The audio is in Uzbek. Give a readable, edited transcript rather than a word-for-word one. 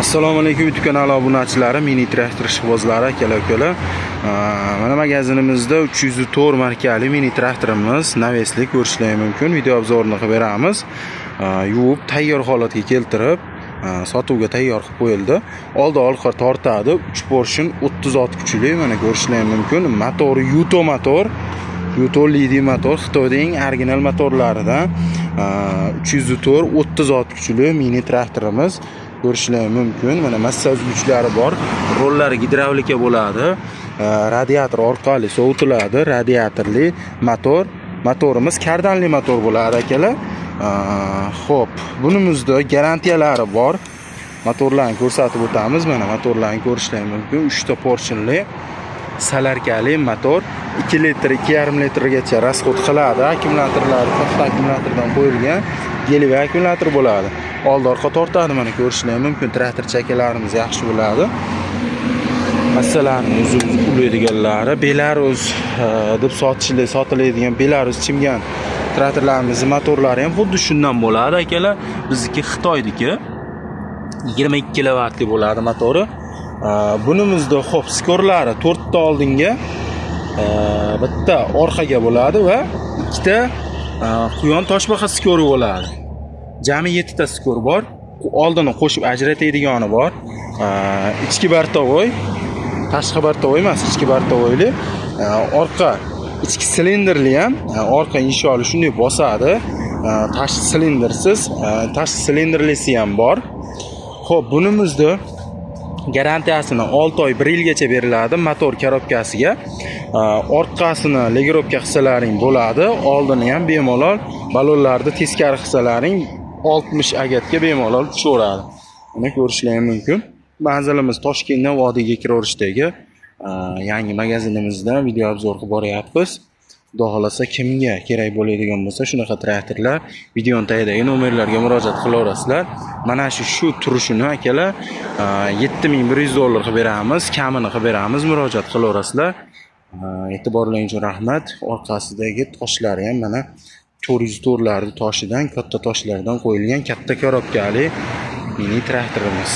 Assalomu alaykum YouTube kanali obunachilari, mini traktor ishqibozlari, akalar, ukalar. Mana magazinimizda 304 markali mini traktorimiz навес li ko'rishlari mumkin. Video обзор ini qilib beramiz. Yuvib, tayyor holatga keltirib, sotuvga tayyor qilib qo'yildi. Oldi orqa tortadi, 3 поршень, 30 ot kuchli, mana ko'rishlari mumkin. Motori Yuto motor. Yuto Lidi motor Xitoyda eng original motorlaridan. 304 30 ot kuchli mini traktorimiz ko'rishlari mumkin. Mana massa uzgichlari bor. Rollari gidravlika bo'ladi. Radiator orqali sovutiladi. Radiatorli motor. Motorimiz kardanli motor bo'ladi, akalar. Xo'p, bunimizda garantiyalari bor. Motorlarni ko'rsatib o'tamiz. Mana motorlarni ko'rishlari mumkin. 3 ta поршень li солярка li motor 2 litr, 2,5 litrgacha расход qiladi. Akkumulyatorlari katta akkumulyatordan qo'yilgan гелевый akkumulyator bo'ladi. Oldi orqa tortadi, mana ko'rishlari mumkin. Traktor chakalarimiz yaxshi bo'ladi. Massalarni o'zi ulaydiganlari Belarus deb sotiladigan Belarus chimgan traktorlarimizning motorlari ham xuddi shundan bo'ladi, akalar. Bizniki Xitoyniki. 22 kilovatli bo'ladi motori. Bunimizda xo'p, скор lari 4 ta oldinga, bitta orqaga bo'ladi va ikkita quyon toshbaqa скор i bo'ladi. Jami 7 ta скор bor. Oldini qo'shib ajratadigani bor. Ichki бортовой, tashqi бортовой emas, ichki бортовой li. Orqa ichki silindrli ham, orqa insholi shunday bosadi. Tashqi silindrsiz, tashqi silindrlisi ham bor. Xo'p, bunimizda garantiyasini 6 oy, 1 yilgacha beriladi motor коробка siga. Orqasini регулировка qilsalaring bo'ladi, oldini ham bemalol balonlarni teskari qilsalaring 60 agatga bemalol tushaveradi. Buni ko'rishlari mumkin. Manzilimiz Toshkentdan vodiyga kiraverishdagi yangi magazinimizdan video обзор qilib boryapmiz. Xudo xohlasa, kimga kerak bo'ladigan bo'lsa shunaqa traktorlar, videoni tagidagi nomerlarga murojaat qilaverasizlar. Mana shu turishini, akalar, 7100 dollar qilib beramiz, kamini qilib beramiz, murojaat qilaverasizlar. E'tiborlaring uchun rahmat. Orqasidagi toshlari ham mana 404 larni toshidan, katta toshlardan qo'yilgan katta коробка li mini traktorimiz.